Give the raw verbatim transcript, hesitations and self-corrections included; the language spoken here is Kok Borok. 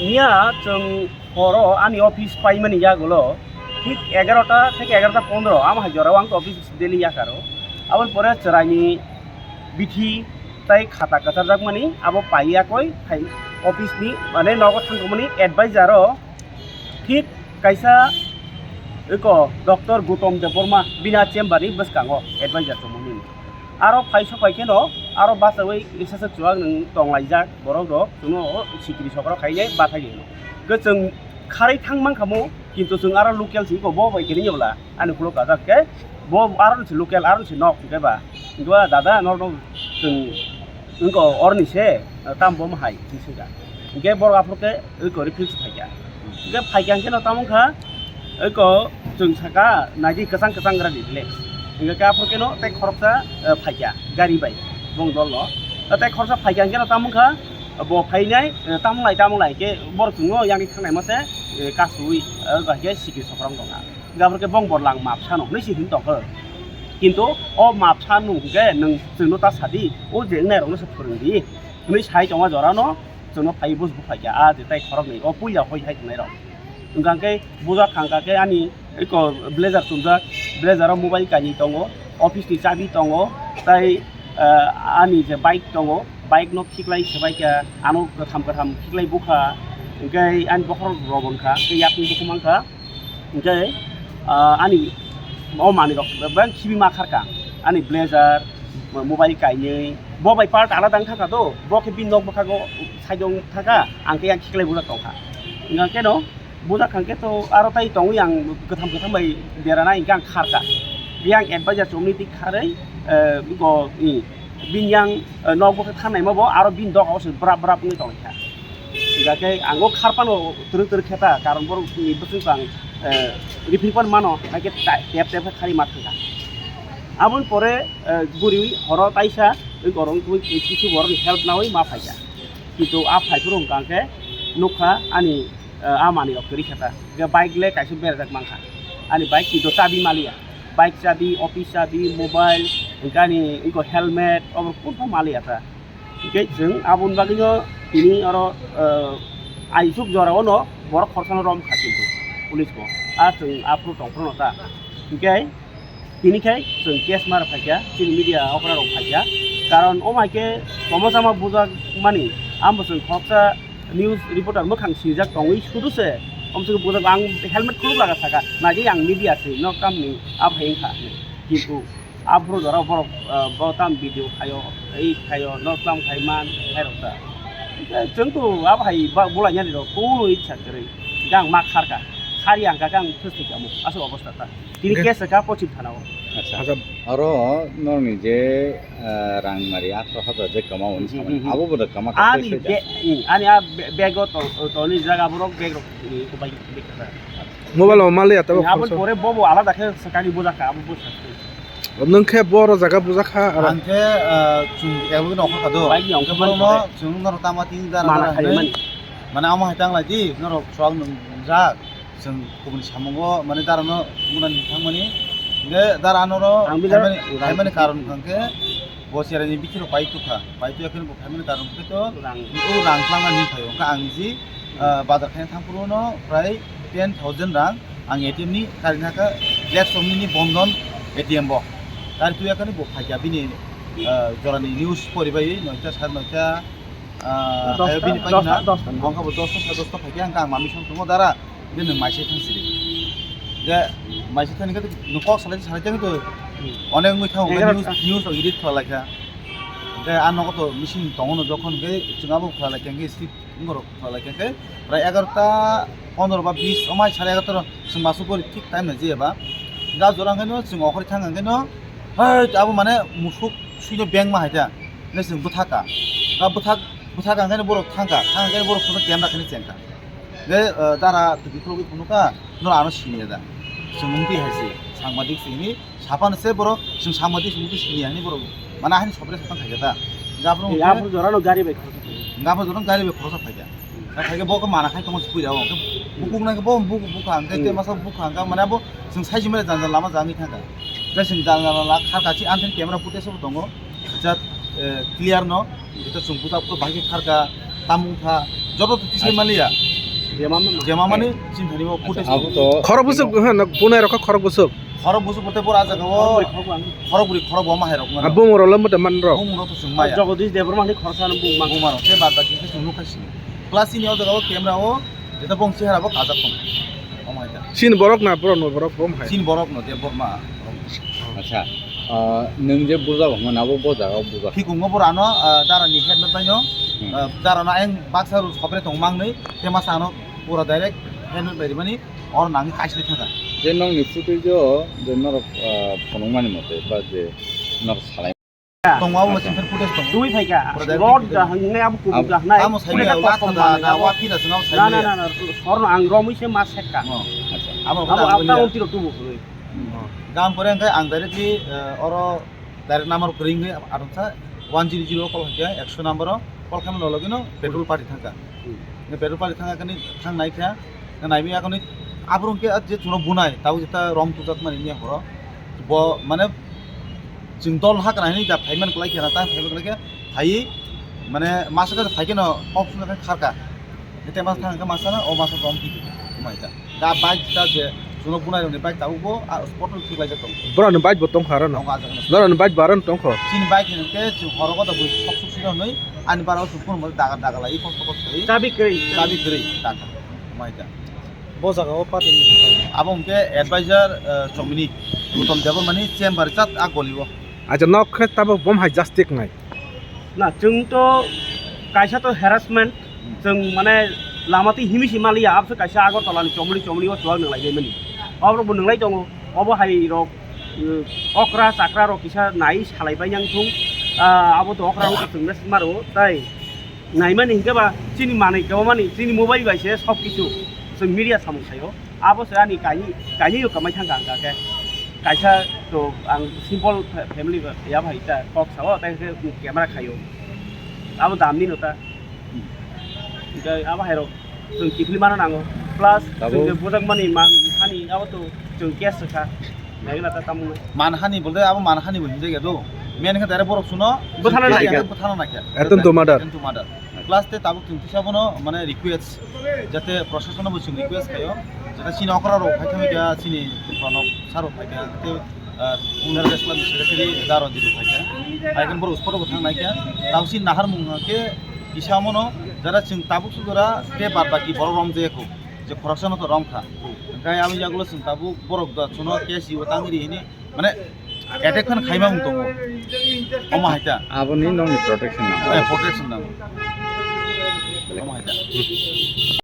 Miya chwng horo ani office paimani yagulo thik egarota theke egarota pondro, amo hai jorao ang office daily yakaro. Aboni pore chwraini bithi tai khata kwcharjakmani abo pai yakoi hai office ni, mane, nogo thangmani advisor o thik kaisa eko Doctor Gautam Debbarma bini chamber ni bwskango advisor tongmani. Aro phaiso phai kheno aro bachawi risa se chuwak nwng tonglaijak borok rok, chwngno sikiri sokro khainai bathai hino. Ke chwng kharwi thang mankha mo, kintu chwng aro local si ko bo bai kiri nyola ani khulo kajak ke bo aro si local aro si nok ke ba. Dua dada nor no chwng wngko orni se tam bom hai hinwi swngkha. Hinkhe borok aphuru khe wngko refuse phaikha. Hinkhe phaikha hinkhe no tamo wngkha, wngko chwng saka naidi kwchang kwchang gra di le. Hinkhe khe aphuru khe no tei khoroksa, eh, phaikha gari bai bong dol no. Tei khoroksa phaikha hinkhe no tamo wngkha bo phainai, eh, tamo lai tamo lai hinkhe borok chwngno yang thangnai ma se, eh, kasui, eh, hinkhe sikiri sokrong tongkha. Hinkhe aphuru khe bong borlang map sano hinwi se hin tongkha. Kintu o map sano hinkhe nwng chwngno ta sadi, o je wngnai rokno se phwrwng di hinwi sai tongma jorano chwngno phai bus buphaikha, a je tai khoroknwi o puila hoi hai tongnai rok. Hinkhe bujak thangkha khe ani eko blazer chumjak, blazer o mobile kainwi tongo, office ni chabi tongo, tai, ah, ani je bike tongo, bike no khiklai swbaikha, ano kwtham kwtham khiklai bukha, hinkhe ani bokhorok rok wngkha, tei yakung bukhuk mankha. Hinkhe, ah, ani o manwi rok bebak khibi ma kharkha. Ani blazer, mobile kainwi, bo bai part alada wng thangkha do, bo khe bini nok bwkhago side o wng thangkha, ang khe yang khiklai bujak tongkha. Hinkhe no bujak kha khe to aro tai tongwi ang kwtham kwtham bai derana hinkhe ang kharkha. Yang advisor chumni tik kharwi, eh, go, i, bini yang, eh, nok bwkha thangnai ma bo aro bini doga o se brap brap wngwi tongkha. Hinkhe ang o kharphano twrwk twrwk khe ta, karon borok ni bwswk ang, eh, rifriphan mano, haikhe ta-, tep tep khe khari ma thangkha. Aboni pore, eh, bwrwi horo taisa wngwi korong twi kisu borokni help nawi ma phaikha. Kintu a phaiphuru hwnkha khe nukha ani, eh, a manwi rok kwrwi khe ta. Hinkhe bike le kaisa berajak mankha. Ani bike kintu chabi maliya. Bike chabi, office chabi, mobile, hinkhe ani wngkha helmet, obo kunu maliya ta. Hinkhe chwng aboni bagwino tini oro, eh, aisuk jorao no borok khorsano rom kha kintu police bo. A chwng aphuru tongphuru no ta. Hinkhe tini khai chwng case ma rw phaikha, chini media okra rok phaikha. Karon omo hai khe tomo chama bujak mani, amo chwng khoroksa news reporter mwkhang sinijak tongwi sudu se. Omo chwng bujak ang helmet khuluk laga saka, naidi ang media se, nok tamni aphai wngkha hinwi. Kintu aphuru jora borok, ah, bo tam video khaio, ei khaio, nok tlam khai man, khairok ta. Chwng to aphai ba-, bulainani rok kunu ichha kwrwi. Gang ma kharka, khari ang kaka ang thwswi kamo, aswk obostha ta. Tini case ka pochim thana o. Acha. Acha. Aro norni je, ah, rang mari atharo hajar je kama hwnwi samani. Hmm, hmm, hmm. Abo bo da kama kha. Ani be-, hmm, ani a be-, bag o to, to ni jaga borok bag rok, hmm, ko bai, bai kha. Mobile o maliya tabo. Aboni pore bobo alada khe sakani bujaka, abo bujaka. Nwng khe boro jaga bujaka, aro? Ang khe, ah, chwng ebo no kha do. Bai ni ang khe boro mo pore. Chwng no tama tin dara mana dara khai hinwi. Mani. Mane amo hai tang lai di, norok chwng nwng jak. Chwng kubuni samungo, mane, darano mwnani thangmani. Hingke dara anoro ang bidar phaimani, phaimani karon hwnkhe bo cherani bichiro pai tukha. Pai tuya kheno bo phaimani karon hwnkhe to rang, o rang twlangna hinwi phaio. Hwnkhe ang niji, ah, bazar khaina thangphuru no prai ten thousand rang ang A T M ni karinai kha, Black Somni ni Bandhan A T M bo. Kari tuya kheno bo phaikha bini, ah, jorani news poribai noita sar noita, ah, dosta, hayo bini dosta, paina. Dosta. Bongkha bo dosta sar dosta phaikha hwnkhe ang mami song tongo dara. Je nwng maisai thang siri. Je maisai thani khe nwng kok salai salai thang to. Hmm. Onek wngwi thango, egarota. News, news rok edit khlai kha. Hwnkhe a nogo to machine tongo no, jokhon hwnkhe chwng abo khlai kha hwnkhe skip wngorok khlai kha hwnkhe prai egarota pondro ba bis omai sare egarota rok chwng masu pori thik time na jiyaba. Ga jora hwnkhe no chwng okhorwi thang hwnkhe no, hai abo mane musuk suino beng ma hai ta. Hwnkhe chwng bwthaka. Ga bwthak, bwthaka hwnkhe no borok thangkha, thang hwnkhe borok sono camera kheno chengkha. Je, eh, dara twi khulugwi phunukha, noro ano siniya da. Chwng mungtwi hai se, sangbadik se hini, saphano se borok, chwng sangbadik se mungtwi siniya hini borok. Mane ahini sopre saphang khaikha da. Gabro Eh, hwnkhe, aphuru jorano gari bai khoroksa phaikha. Gabro jorano gari bai khoroksa phaikha. Da phaikhe bo khe mana khai tongo se puila o. Hwnkhe bukuk nai khe bo bukuk bukha, hwnkhe Hmm. te masa bukha, hwnkhe mane abo chwng sai jimai jang jang lama jangwi thangkha. Tei chwng jang jang la kharkha, chi anthani camera footage bo tongo. Jat, eh, clear no, ito chwng buta buta bahai khe kharkha, tamung kha, joto to tisai Acha. Maliya. Jema mani chini thani bo footage tongo. Khorok bwswk, ha, no, bunai rok kha khorok bwswk. Khorok bwswk bote bora jaga o khorok bwrwi khorok bo ma hai rok. Bumung rok lambo de man rok. Bumung rok to chwng maya. Jagadish Debbarma ni khoroksa no bumung ma. Bumung rok te bad baki khe chwng nuk khai sini. Plus ini o jaga o camera o jeta bong chehara bo kajak tong. Omo hai ta. Chini borok na borok no borok bom hai. Chini borok no Debbarma. Acha. Ah, nwng je buja bo hwnmani abo bo jaga o buja. Hikungo borano, ah, dara ni helmet bai no, ah, dara no ayang baksa ru sopre tong mangnwi, te masa ano pura direct helmet bai rimani, or nangi kaisli thaka. Je nokni footage o je norok, ah, phunukmani mote ba je norok salai. Tongo abo center footage tongo. Twi phaika, pura direct rod footage da tongo. Hangnai abo kubuk da hangnai. Amo sai maya, wa thada na, wa phira swnam sai maya. Na, na, na, na, sorno ang romwi se ma sekka. Amo abo ang ta tiro tubu. Gam pore hwnkhe ang directly, eh, oro direct number kwrwi wngwi aroksa one zero zero call khaikhe, ekso number o call khaimani logino petrol party thangkha. Petrol party thangkha kani thang naikha, naimaya kani aborok hwnkhe je chwngno bunai tabuk jeta rom tujak mani miya horo bo mane chwng dol hakra hinwi ja phaiman kwlai khe na ta phaiman kwlai khe phaiwi mane masa khe phaikhe no kok suna khe kharkha. Hete mas thang khe masa na o masa rom twi mai ta. Da bike ta je chwngno bunai rokni bike tabuk bo, ah, spot o thik laijak tongo. Borokni bike bo tongkha aro no? Tongo, ah, jaga no. Norokni bike bo aro no tongkho? Chini bike hinkhe chwng horo koto bui sok sok sino hinwi ani bara o chwng phone mo daga daga lai kosto kosto khe. Chabi kwrwi. Chabi kwrwi daga. Mai ta. Bo jaga o party ni. Abo hwnkhe advisor, eh, Chomini. Uttam Debbarmani chamber chat a goli o. Acha nok khe tabuk bom hai jastik nai. Na, chwng to kaisa to harassment, chwng mane lama twi himwi si maliya, abse kaisa Agartala ni chomli chomli o chuwak nwnglai mani. Obo bo nwnglai tongo, obo hai rok, uh, okra chakra rok kisa nai salai bai yang thung, ah, abo to okra rok chwng na sima rwo, tai naimani hinkhe ba chini manwi kwbangmani, chini mobile bai se sob kichu chwng media samung saio. Abo se ani kainwi, kainwi o kwmai thangkha ang khe. Kaisa to ang simple fa-, family ba, ya bai ta kok sao, tai khe camera khaio. Abo damni no ta. Hwnkhe abo hai rok chwng kiphilwi mano nango. Plus chwng je bujak mani man hani abo to chwng case kha. Naigwla ta tamo. Manhani bolde abo manhani bo hinjak ya do. Men khe dare borok suno bwthana naikha. Bwthana naikha. Attempt to murder. Attempt to murder. Plus te tabuk chwng kisa bono mane request jate proshasano bo chwng request khaio jate chini okra rok phaikha kha chini Pranab sir rok phaikha te, ah, Pundaraj Club ni secretary Daro Diru phaikha. Phaikhe borok spot bo thang naikha. Tabuk chini naharmung khe kisa mono jara chwng tabuk sujora te bad baki borok romjaya kho je khoroksano to romkha. Hwnkhe aboni yagulo chwng tabuk borok da chuno case o tangri hini mane attack khan khaima wng tongo. Omo hai ta. Aboni nokni protection nango. Eh, protection nango. Omo hai ta.